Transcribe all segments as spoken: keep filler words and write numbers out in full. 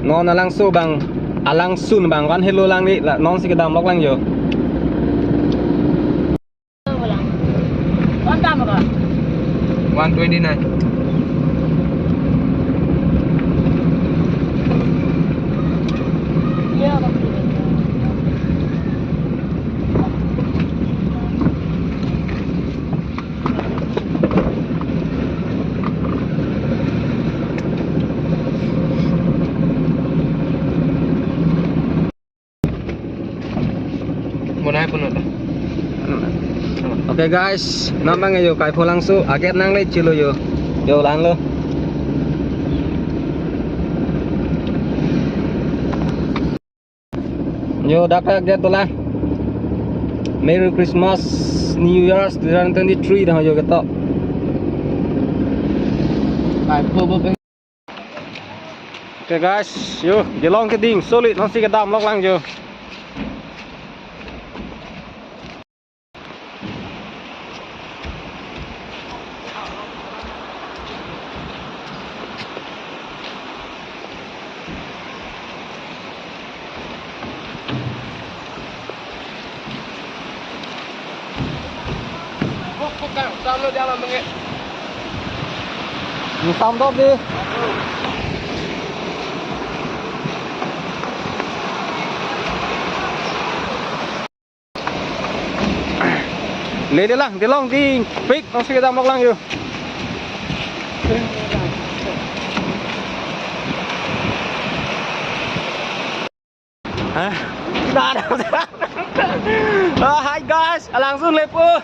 Non alangso abang, alangsun abang, one helo lang ni, la, non si kedam lok lang jo. One twenty-nine. Monai puno ta. Okay guys, non abang yo kaipho langso, aget nangle chilo yo. Yo, la-an lo. Yo, dak dak jet dolang. Merry Christmas, New Year's two thousand twenty-three dah yo ketok. Kaipho bo peng. Okay guys, yo, Dilong keding, solid, non si kedam lok lang jo. Sam dok di. Lele lang, Dilong dingpik, non si kedam lok lang yo. Hah? Nah, nah, nah. Ah, hi guys, alangsun lepo.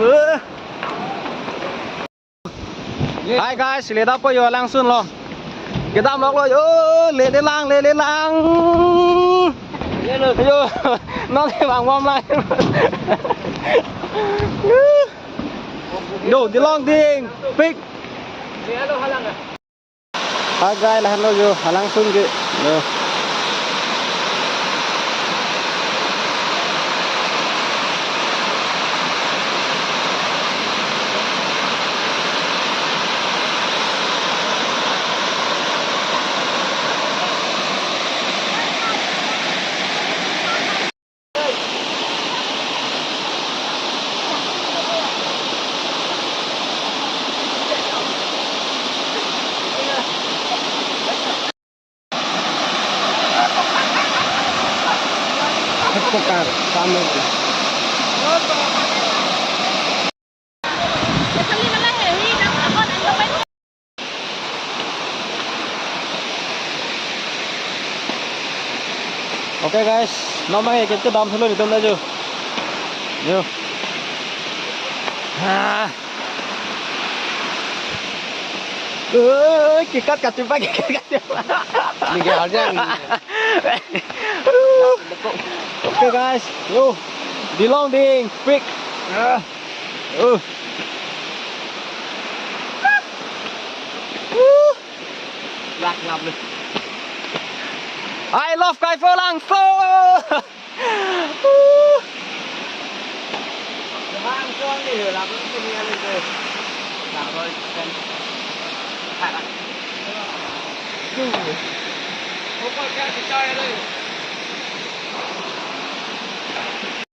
Wah. Hi guys, le dapo yo alangsun lo. Kedam lok lo yo, lele lang, lele lang. Yo, non le bang bom lang. Yo, Dilong dingpik. Hi guys, la-an lo yo, alangsun ke. Yo. Okay guys, non abang ke kedam thulon itum ta jo. Yo. Ah. Eh, kikat kachimpa, kikat kachimpa. Ini ke harja ini. Okay guys, yo. Dilong dingpik. Ah. Uh. Uh. Lak ngap le. I love Kaipho Langso. Uh. Bang kong ni lak ni ni ni. Lak roi kan. Hara. Duh. Opa kya kita ya le?